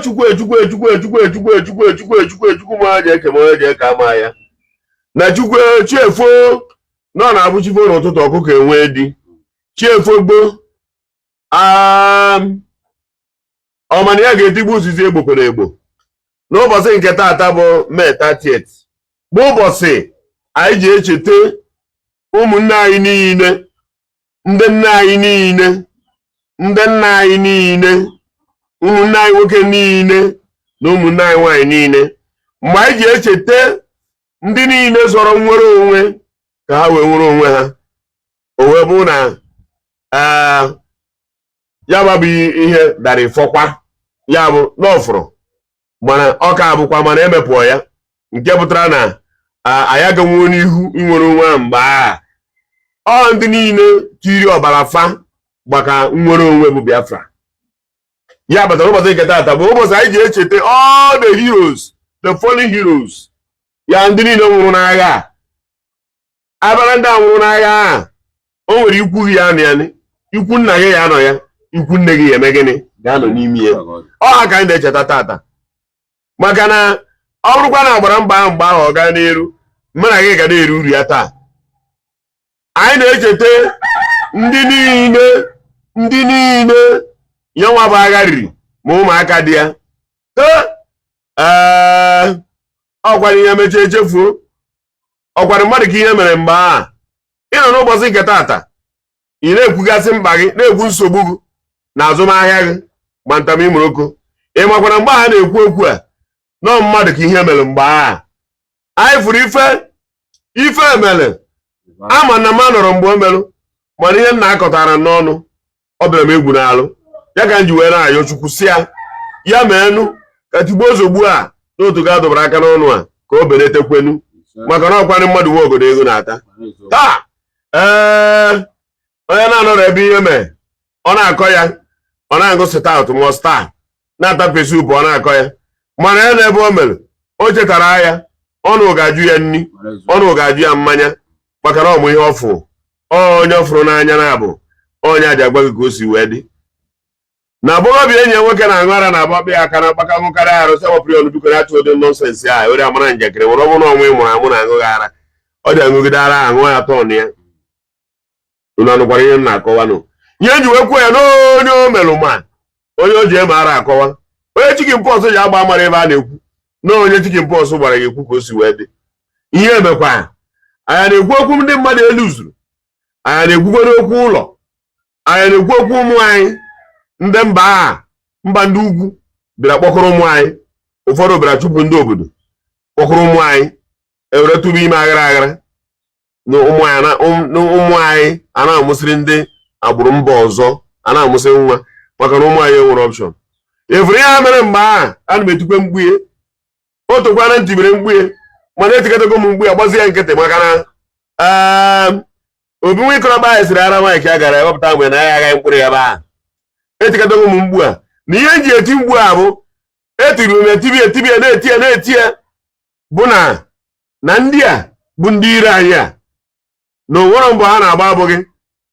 Chukwu, echukwu, echukwu, echukwu, echukwu, echukwu, echukwu, echukwu, echukwu, ma ji eke ma onye ji eke ama ya na Chukwu. Chiefo na ọ na-abụ chi fo n'ụtụtụ, ọkụkọ enwee di. Chiefo gbo ọmana ya ga-etigbu uzizi egbokwara egbo. N'ụbọchị nke taata bụ May 30th, bụ ụbọchị anyị ji echeta ụmụnne anyị niile, ndị nne anyị niile, ndị nna anyị niile, ụmụnne anyị nwoke niile na ụmụnne anyị nwaanyị niile, mgbe anyị ji echeta ndị niile zọrọ nnwere onwe ka ha wee nwere onwe ha. O wee bụ na ya bụ ihe dara ịfọkwa ya bụ n'ọfụrụ, mana ọ ka bụkwa mana emepụọ ya, nke pụtara na anyị aganwuo n'ihu inwere onwe ha. Mgbe a ọ ndị niile tiri ọbara fa gbaka nnwere onwe bụ Biafra ya batara. Ụbọchị nke taata bụ ụbọchị anyị ji echeta all the heroes, the fallen heroes, ya ndị niile nwụrụ n'agha a. Abara ndị a nwụrụ n'agha a, o nwere ikwu gị ya anọ ya, ikwu nna gị ya anọ ya, ikwu nne gị ya eme gịnị ga-anọ n'ime ya. Ọ ha ka anyị na-echeta tata, maka na ọ bụrụkwa na agbara mba ahụ mgbe ahụ ọ gaa n'elu, mụ na gị ga na-eri uru ya taa. Anyị na-echeta ndị niile, ndị niile ya nwa bụ agha riri, ma ụmụaka dị ya. Ee, ọkwara ihe mechaa echefuo, ọkwara mmadụ ka ihe mere mgbe a. Ị nọ n'ụbọchị nke taata, ị na-ekwugasị mkpa gị, na-ekwu nsogbu gị na azụmahịa gị ma ntamimoroko. Ị makwara mgbe a na-ekwu okwu a nọọ mmadụ ka ihe mere mgbe a anyị fụrụ ife ife mere. Ama na m anọrọ mgbe o merụ, mana ihe m na-akọtara n'ọnụ ọ bịara m egwu n'alụ ya ka m ji wee na-ayọ Chukwu si ya ya meenụ ka tigbuo ozugbo a n'otu ga dọbara aka n'ọnụ a ka o beletekwenu, maka na ọkwanị mmadụ nwe ogodo ego na-ata taa. Ee, onye na-anọrọ ebe ihe mee, ọ na-akọ ya, ọ na-aṅụ stout ma Star, na-ata pepper soup, ọ na-akọ ya. Mana ya na ebe o mere, o chetara ya, ọnụ ga-ajụ ya nri, ọnụ ga-ajụ ya mmanya, maka na ọmụ ihe ọ fụ, onye ọ fụrụ n'anya na-abụ onye aji agwa gị ka o si wee dị. Na agbọghọbịa enyi ya nwoke na-aṅụ ara na agbakpọ ya aka na mkpaka ṅụkarị arụ sị wepụrụ ya ọnụ, biko, na-achụ ụdị nonsense a were amara njakịrị were. Ọ bụrụ na ọnwa ị mụrụ amụ na-aṅụ gị ara, ọ dị aṅụgide ara aṅụ ya tọn ya. Unu anụkwara ihe m na-akọwa nụ? Ihe nji wee kwuo ya n'onye o melụ, ma onye o ji eme ara akọwa, onye chicken pox ji agba amara ebe a na-ekwu na onye chicken pox gbara ya ekwu ka o si wee dị. Ihe emekwa, anyị na-ekwu okwu ndị mmadụ elu zuru, anyị na-ekwukwere okwu ụlọ, anyị na-ekwu okwu ụmụ anyị. Ndị mba a, mba ndị ugwu bịara kpọkọrọ ụmụ anyị, ụfọdụ bịara chụpụ ndị obodo, kpọkọrọ ụmụ anyị, ewere tụba ime aghara aghara na ụmụ anyị a na-amụsịrị ndị agbụrụ mba ọzọ, a na-amụsị nwa, maka na ụmụ anyị enwere option. Efuru ihe ha mere mgbe ahụ, ana m etikwe mkpughe o tokwana ntị mere mkpughe, mana etikọtago m mkpughe agbazie nkịtị, maka na obi nwa ikorobịa anyị sịrị ara Mike ya gara ewepụta mgbe na ya agaghị mkpụrụ ya ebe ahụ. Etikọtago m mkpu a, na ihe m ji eti mkpu a bụ etiri m etibi etibi na-eti ya na-eti ya bụ na ndị a bụ ndị ire anyị a na onwere mbọ ha na-agba abụghị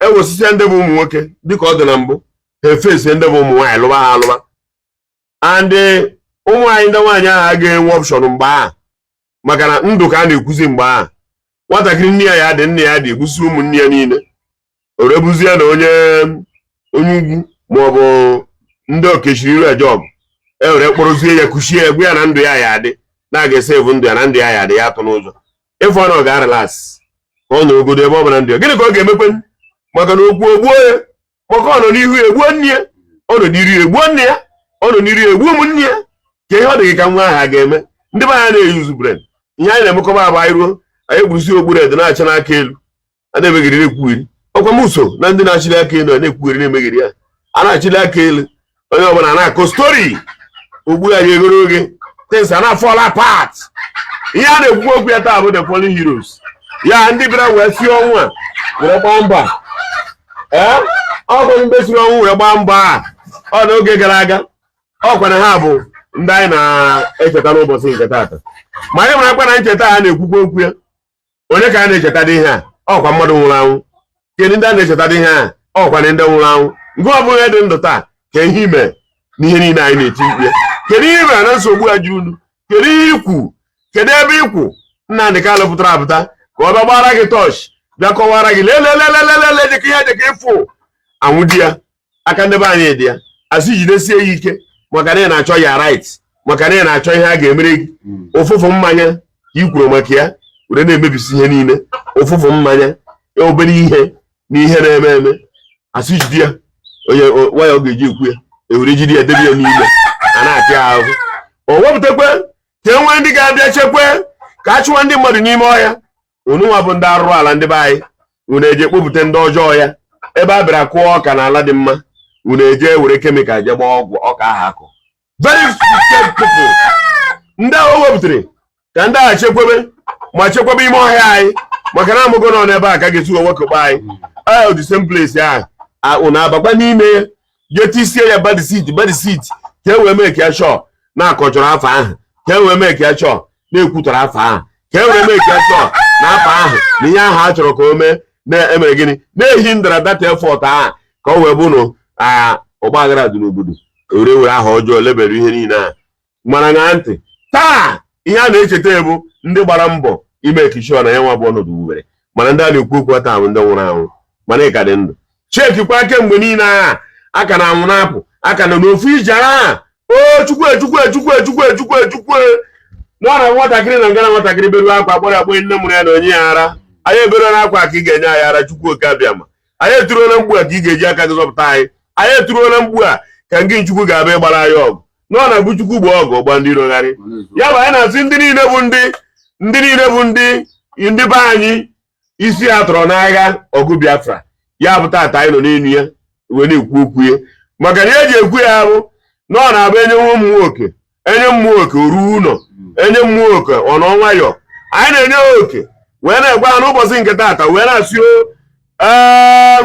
ewesịsịa ndị bụ ụmụ nwoke dịka ọ dị na mbụ, ha efesie ndị bụ ụmụ nwaanyị, lụba ha alụba, and ụmụ anyị ndị nwaanyị ahụ agaghị enwe option mgbe ahụ, maka na ndụ ka a na-ekwuzi. Mgbe ahụ nwatakịrị nne ya ya dị, nne ya dị egbusi ụmụnne ya niile, o rebuzie na onye onye ugwu maọbụ ndị okechiri iru eje ọgụ, e were kpọrọzie ya, kuchie ya, gwa ya na ndụ ya ya adị, na a ga-esevu ndụ ya, na ndụ ya ya adị, ya atụ n'ụjọ. Ịfụ na ọ ga-arelax ka ọ nọrọgodo ebe ọ bụla ndụ ya, gịnị ka ọ ga-emekwe? Maka na okwu ogbuo ya, maka ọ nọ n'ihu ya egbuo nne ya, ọ nọ n'iru ya egbuo nne ya, ọ nọ n'iru ya egbuo ụmụnne ya. Ka ihe ọ dị gị ka nwa ahụ a ga-eme? Ndị be anyị na-eyuzu brain. Ihe anyị na-emekọba abụ anyị ruo anyị egbusi okpuru ede na-achị n'aka elu, a na-emegheri, na-ekwugheri. Ọkwa m so na ndị na-achịli aka elu, a na-ekwugheri, na-emegheri ya, a na-achịli aka elu, onye ọbụla na-akọ story ugbu a ya egoro oge, things are not fall apart. Ihe a na-ekwukwa okwu ya taa bụ the fallen heroes, ya ndị bịara wee sie ọnwụ a were gbaa mbọ a. Ee, ọkwa ndị siri ọnwụ were gbaa mbọ a ọ n'oge gara aga, ọkwa na ha bụ ndị anyị na-echeta n'ụbọchị nke taata. Ma anyị mara akwa na ncheta a na-ekwukwa okwu ya, onye ka a na-echeta dị ihe a? Ọkwa mmadụ nwụrụ anwụ. Kedu ndị a na-echeta dị ihe a? Ọkwa na ndị nwụrụ anwụ. Nke ọ bụla dị ndụ taa, ka ihe ime n'ihe niile anyị na-eti mkpu ya, Kedu ihe ị mere na nsogbu a juru unu? Kedu ihe ikwu? Kedu ebe ikwu? Nnamdị Kanụ pụtara apụta ka ọ bịa gbara gị torch, bịa kọwara gị, lelelelelele, dịka ihe dịka ịfụ anwụ di ya aka. Ndị be anyị dị ya asị jidesie ya ike, maka na ị na-achọ ya right, maka na ị na-achọ ihe a ga-emere gị. Ụfụfụ mmanya ka ị kwuru maka ya were na-emebisi ihe niile. Ụfụfụ mmanya, obere ihe na ihe na-eme eme, asị jide ya. Onye nwayọ ọ ga-eji ekwu ya, ewere jide ya, debe ya n'ime, a na-apịa ya ahụ. O wepụtakwa ka e nwee ndị ga-abịa chekwe ka a chụwa ndị mmadụ n'ime ọhịa. Ununwa bụ ndị arụrụ ala, ndị be anyị, unu eje kpopụta ndị ọjọọ ya. Ebe a bịara kụọ ọka n'ala dị mma, unu eje were chemical je gbaa ọgwụ ọka ahụ akụ. Very wicked people. Ndị ahụ o wepụtara ka ndị agha chekwebe ma chekwebe ime ọhịa anyị, maka na amụgo nọ n'ebe a ka ga-esi wee wekọkpa anyị. Ahụ the same place ahụ unu abakwa n'ime ya, jee tisie ya bad seed, bad seed, ka e wee mee ka ya chọọ na-akọchọrọ afọ ahụ, ka e wee mee ka ya chọọ na-ekwutọrọ afọ ahụ, ka e wee mee ka ya chọọ na afọ ahụ na ihe ahụ a chọrọ ka o mee na-emere gịnị, na-ehi ndara data effort ahụ, ka ọ wee bụ na ọgba aghara dị n'obodo, were were aha ọjọọ lebere ihe niile ahụ. Mana ṅaa ntị, taa ihe a na-echeta bụ ndị gbara mbọ ime kishọ na ya nwa bụ ọnọdụ wubere. Mana ndị a na-ekwu okwu taa bụ ndị nwụrụ anwụ, mana ị ka dị ndụ. Chekikwa kemgbe niile agha aka na-anwụ na-apụ aka nọ n'ofu ije agha. O Chukwu, Chukwu, Chukwu, Chukwu, Chukwu, Chukwu, nọ na nwatakịrị na ngana nwatakịrị beru akwa, kpọrọ akpọ nne mụrụ ya na onye ya ara. Anyị eberuo n'akwa ka ị ga-enye anyị ara. Chukwu oke abịa ma anyị eturuola mgbu a ka ị ga-eji aka gị zọpụta anyị. Anyị eturuola mgbu a ka ngị Chukwu ga-abịa ịgbara anyị ọgụ. Nọ na bụ Chukwu gba ọgụ, ọgba ndị irogharị ya bụ. Anyị na-asị ndị niile bụ ndị niile bụ ndị be anyị isi ha tọrọ n'agha ọgụ Biafra, ya bụ tata anyị nọ n'elu ya wee na-ekwu okwu ya, maka na eji ekwu ya bụ na ọ na-abụ enye nwa mmụọ oke, enye mmụọ oke oruo ụlọ, enye mmụọ oke ọ nọ nwayọọ. Anyị na-enye ha oke wee na-egwa ha n'ụbọchị nke tata, wee na-asị o, ee,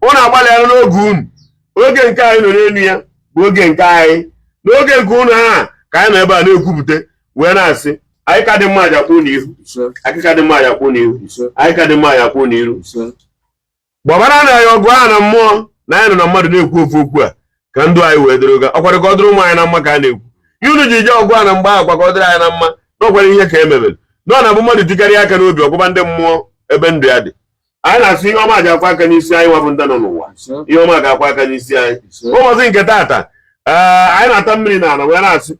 ụnụ agbalịala n'oge unu. Oge nke anyị nọ n'elu ya bụ oge nke anyị. N'oge nke ụnụ ha ka anyị nọ ebe a na-ekwupụta wee na-asị anyị ka dị mma aja kpụ n'ihu, akịka dị mma aja kpụ n'ihu, anyị ka dị mma aja kpụ n'iru. Gbabara na ya ọgụ ahụ na mmụọ na anyị nọ na mmadụ na-ekwu ofu okwu a, ka ndụ anyị wee dịrị ga ọkwara, ka ọ dịrị ụmụ anyị na mma. Ka a na-ekwu ihe unu ji jee ọgụ a na mgbe ahụ kwa, ka ọ dịrị anyị na mma. Na ọkwara ihe ka e mebere na ọ na-abụ mmadụ tikarịa aka n'obi, ọgwụba ndị mmụọ ebe ndụ ya dị. Anyị na-asị ihe ọma ji akwa aka n'isi anyị nwabụ ndị nọ n'ụwa. Ihe ọma ga-akwa aka n'isi anyị ụbọchị nke taata. Ee, anyị na-ata mmiri n'ala wee na-asị,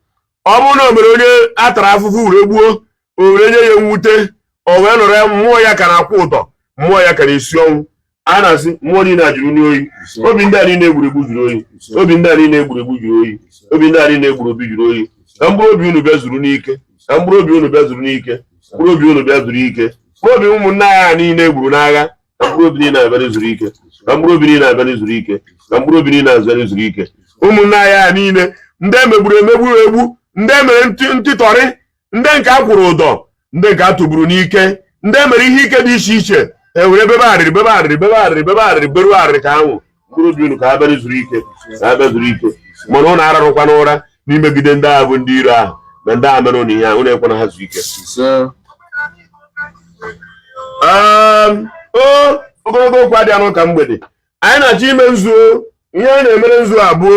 ọ bụrụ na o mere onye a tara afụfụ were gbuo, o were nye ya mwute, o wee nọrọ ya, mmụọ ya ka na-akwụ ụdọ, mmụọ ya ka na-esi ọnwụ, a na-asị mmụọ niile a jụrụ n'oyi. Obi ndị a niile egburu egbu jụrụ oyi. Obi ndị a niile egburu egbu jụrụ oyi. Obi ndị a niile egburu obi jụrụ oyi. Ka mkpụrụ obi unu bịa zuru n'ike. Ka mkpụrụ obi unu bịa zuru n'ike. Mkpụrụ obi unu bịa zuru ike. Mkpụrụ obi ụmụnne anyị a niile egburu n'agha, ka mkpụrụ obi niile abịa zuru ike. Ka mkpụrụ obi niile abịa zuru ike. Ka mkpụrụ obi niile abịa zuru ike. Ụmụnne anyị a niile ndị emegburu emegbu egbu, ndị emere ntịtọrị, ndị nke a kwụrụ ụdọ, ndị nke a tụgburu n'ike, ndị emere ihe ike dị iche iche, e were bebe arịrị, bebe arịrị, bebe arịrị, bebe arịrị, beruo arịrị ka anwụ, mkpụrụ obi unu ka ha bịa zuru ike, ka ha bịa zuru ike. Mana ụnụ ararụkwa n'ụra n'imegide ndị agha bụ ndị iro ahụ na ndị agha mere ụnụ ihe ahụ. Ụnụ ekwena ha zuo ike. O ogologo okwu adịghị n'ụka mgbede. Anyị na-achọ ime nzu. Ihe anyị na-emere nzu a bụ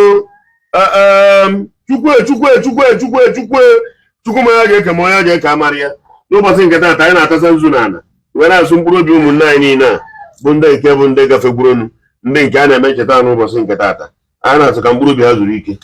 Chukwu, Chukwu, Chukwu, Chukwu, Chukwu, Chukwu, ma ya ga-eke, ma onye ga-eke amara ya. N'ụbọchị nke taata, anyị na-atasa nzu n'ala wee na-asụ mkpụrụ obi ụmụnne anyị niile a bụ ndị nke bụ ndị gafegburonu, ndị nke a na-eme ncheta n'ụbọchị nke taata. Anyị na-asụ ka mkpụrụ obi ha zuru ike.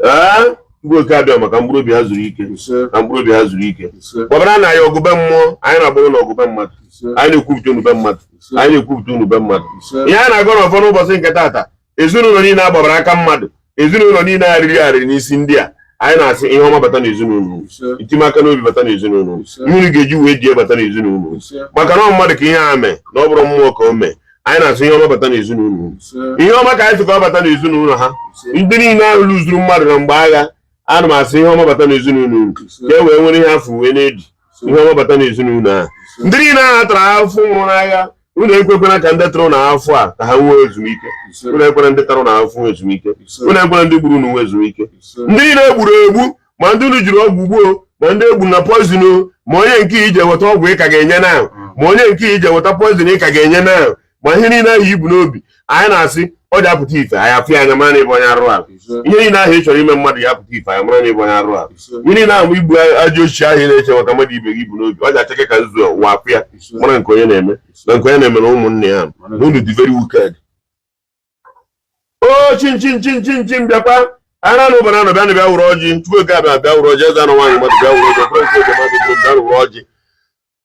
Ee, Chukwu oke abịa maka mkpụrụ obi ha zuru ike, ka mkpụrụ obi ha zuru ike. Gbabara na ya ọgụbe mmụọ. Anyị na-agbụrụ na ọgụbe mmadụ. Anyị na-ekwupụta unu be mmadụ. Anyị na-ekwupụta unu be mmadụ. Ihe a na-agọ n'ọfọ n'ụbọchị nke taata, ezinụlọ niile agbabara aka mmadụ, ezinụlọ niile arịrị arịrị n'isi ndị a, anyị na-asị ihe ọma bata n'ezinụlọ, itimaka n'obi bata n'ezinụlọ, mmiri ga-eji wee die bata n'ezinụlọ, maka na ọ mmadụ ka ihe a mee, na ọ bụrụ mmụọ ka o mee. Anyị na-asị ihe ọma bata n'ezinụlọ, ihe ọma ka anyị sị ka ọ bata n'ezinụlọ ha. Ndị niile ahụ lụzuru mmadụ na mgbe agha, ana m asị ihe ọma bata n'ezinụlọ unu, ka e wee nwere ihe afọ wee na-edi. Ihe ọma bata n'ezinụlọ ahụ. Ndị niile ahụ tara afụfụ nwụrụ n'agha, unu ekwekwena ka ndị tụrụ na afọ a ka ha nwee ezumike. Unu ekwena ndị tara na afọ nwee ezumike. Unu ekwena ndị gburu unu nwee ezumike. Ndị niile egburu egbu, ma ndị unu jiri ọgwụ gbuo, ma ndị egburu na poison o, ma onye nke ije weta ọgwụ ị ka ga-enye na, ma onye nke ije weta poison ị ka ga-enye na, ma ihe niile ahụ ibu n'obi, anyị na-asị Ọ ji apụta ife, anyị afụ ya anya, mara na ịbụ onye arụ ala. Ihe niile ahụ ị chọrọ ime mmadụ ya apụta ife, anyị mara na ịbụ onye arụ ala. Ihe niile ahụ igbu ajọ ochi ahụ ị na-eche maka mmadụ ibe gị bụ n'obi, ọ ji acheke ka nzu ụwa afụ ya, mara nke onye na-eme na nke onye na-eme na ụmụnne ya na unu dị very wicked. O chin chin chin chin chin, bịakwa ara na ụbara nọ, bịa na bịa wụrụ ọjị. Chukwu eke abịa, bịa wụrụ ọjị. Eze anụ nwaanyị mmadụ, bịa wụrụ ọjị. Ọkpere nke mmadụ, bịa wụrụ ọjị.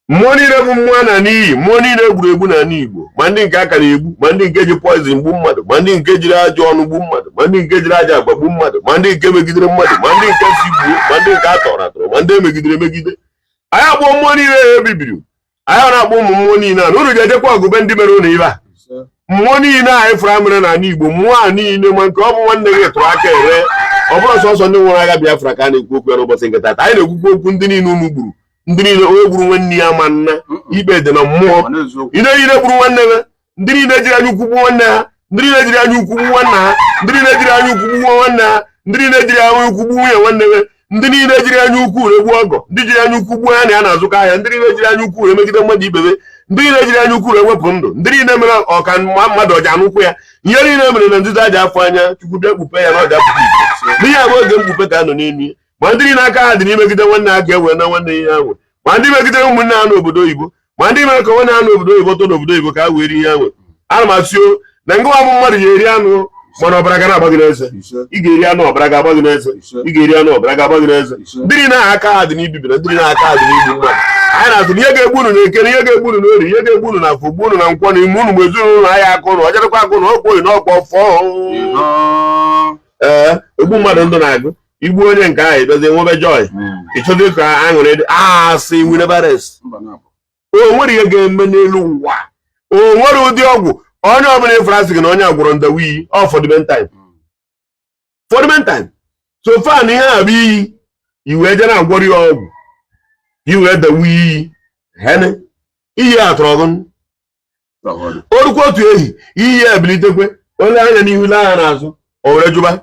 Mmụọ niile bụ mmụọ na n'iyi, mmụọ niile egburu egbu n'ala Igbo, ma ndị nke aka na-egbu, ma ndị nke ji poison gbu mmadụ, ma ndị nke jiri ajọ ọnụ gbu mmadụ, ma ndị nke jiri ajọ agwa gbu mmadụ, ma ndị nke megidere mmadụ, ma ndị nke si gbuo, ma ndị nke a tọrọ atọrọ, ma ndị emegidere emegide. Anyị akpọ mmụọ niile ya ebibiri. Anyị na-akpọ ụmụ mmụọ niile a na unu ga-ejekwa ọgụbe ndị mere unu ibe a. Mmụọ niile anyị fụrụ mere n'ala Igbo, mmụọ a niile, ma nke ọ bụ nwanne gị tụrụ aka ere, ọ bụrụ sọsọ ndị nwere agha Biafra ka a na-ekwu okwu ya n'ụbọchị nke taata. Anyị na-ekwukwu okwu ndị niile unu gburu, ndị niile onye gburu nwanne ya ma nna ikpe dị na mmụọ. Ndị niile gburu nwanne ha, ndị niile jiri anya ukwu gbuo nwanne ha, ndị niile jiri anya ukwu gbuo nwanne ha, ndị niile jiri anya ukwu gbuo nwanne ha, ndị niile jiri anya ukwu gbuo nwunye nwanne ha, ndị niile jiri anya ukwu egbu ọgọ, ndị jiri anya ukwu gbuo ya na ya na-azụkọ ahịa, ndị niile jiri anya ukwu emegide mmadụ ibebe, ndị niile jiri anya ukwu ewepụ ndụ, ndị niile mere ọka mmadụ ọja anụkwụ ya, ihe niile mere na nzuzo aja afọ anya, Chukwu bịa kpupe ya na ọja pụta ife n'ihe abụ oge mkpupe ka a nọ n'elu ya. Ma ndị niile aka ha dị n'imegide nwanne ha ka e wee na nwanne ihe ha nwe, ma ndị megidere ụmụnne ha n'obodo oyibo, ma ndị mere ka nwanne ha n'obodo oyibo tọ n'obodo oyibo ka ha wee rie ihe ha nwe. Ana m asị o na ngịwa bụ mmadụ ga-eri anụ, mana ọbara ga na-agba gị n'eze. Ị ga-eri anụ, ọbara ga-agba gị n'eze. Ị ga-eri anụ, ọbara ga-agba gị n'eze. Ndị niile ahụ aka ha dị n'ibibi na ndị niile aka ha dị n'igbu mmadụ, anyị na-asị na ihe ga-egbu unu na eke, na ihe ga-egbu unu n'ori, ihe ga-egbu unu na afọ, gbu unu na nkwọ, na ime unu, ma ezinụlọ ahịa akụ unu ọjarakwa akụ unu ọkpọ oyi na ọkpọ fọọ. Ee, egbu mmadụ ndụ na-agụ igbu onye nke ahụ, edozie nwebe joy, ịchọzi ka aṅụrị dị asị. We never rest. O nwere ihe ga-eme n'elu ụwa, o nwere ụdị ọgwụ onye ọbụla ịfụrụ asị gị na onye a gwọrọ ndawa iyi ọ for the meantime, for the meantime. So far na ihe a bụ iyi, iwee je na-agwọrọ ya ọgwụ iwee dawa iyi hene iyi a tọrọ gị. O rukwa otu ehi, iyi ya ebilitekwe ole anya n'ihu, lee anya n'azụ, o were jụba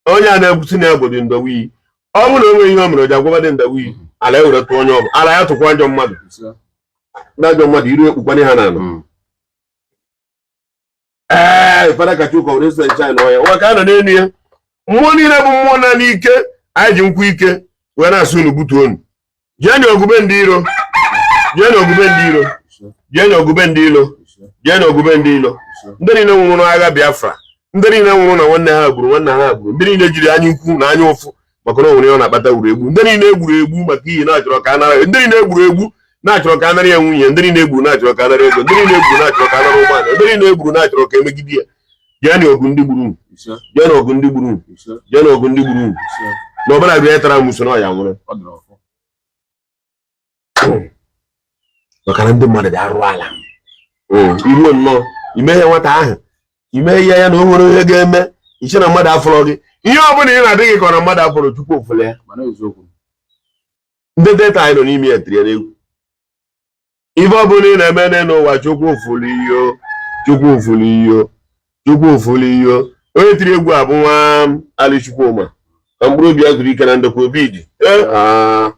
onye a na-ekwusi na ya gwọdị ndawa iyi. Ọ bụrụ na o nweghị ihe o mere o ji agwaba dị ndawa iyi, ala ya were tụọ onye ọbụla, ala ya tụkwa ajọ mmadụ, ndị ajọ mmadụ iru ekpukwana ha n'ala. Ee, fada kacha ụka were sị ncha n'ọya ụwa ka a nọ n'elu ya. Mmụọ niile bụ mmụọ na n'ike, anyị ji nkwụ ike wee na-asị unu butuo unu, jee na ogube ndị iro, jee na ogube ndị iro, jee na ogube ndị ilo, jee na ogube ndị ilo. Ndị niile nwụrụ n'agha Biafra, ndị niile nwụrụ na nwanne ha gburu nwanne ha gburu, ndị niile jiri anya ukwu na anya ụfụ maka na o nwere ihe ọ na-akpata gburu egbu, ndị niile egburu egbu maka iyi na-achọrọ ka a nara, ndị niile egburu egbu na-achọrọ ka a nara ya nwunye, ndị niile egburu na-achọrọ ka a nara ego, ndị niile egburu na-achọrọ ka a nara ụgbọala, ndị niile egburu na-achọrọ ka emegide ya, jee na ọgụ ndị gburu unu, jee na ọgụ ndị gburu unu, jee na ọgụ ndị gburu unu. Na ọbụla bụ ihe tara muso na ọya nwụrụ, maka na ndị mmadụ dị arụ ala iruo nnọọ imeghe nwata ahụ, ime ihe ya na o nwere ihe ga-eme iche na mmadụ afọrọ gị. Ihe ọ bụla ị na-adịghị ka ọ na mmadụ afọrọ, Chukwu ofele ya. Ndị deta anyị nọ n'ime ya tiri ya n'egwu. Ife ọ bụla ị na-eme n'elu ụwa, Chukwu ofulu iyo, Chukwu ofulu iyo, Chukwu ofulu iyo. Onye tiri egwu a bụ nwa Ali Chukwuma, ka mkpụrụ obi ya zuru ike na ndokwa obi dị. Ee,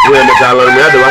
emechala m ya dịwa.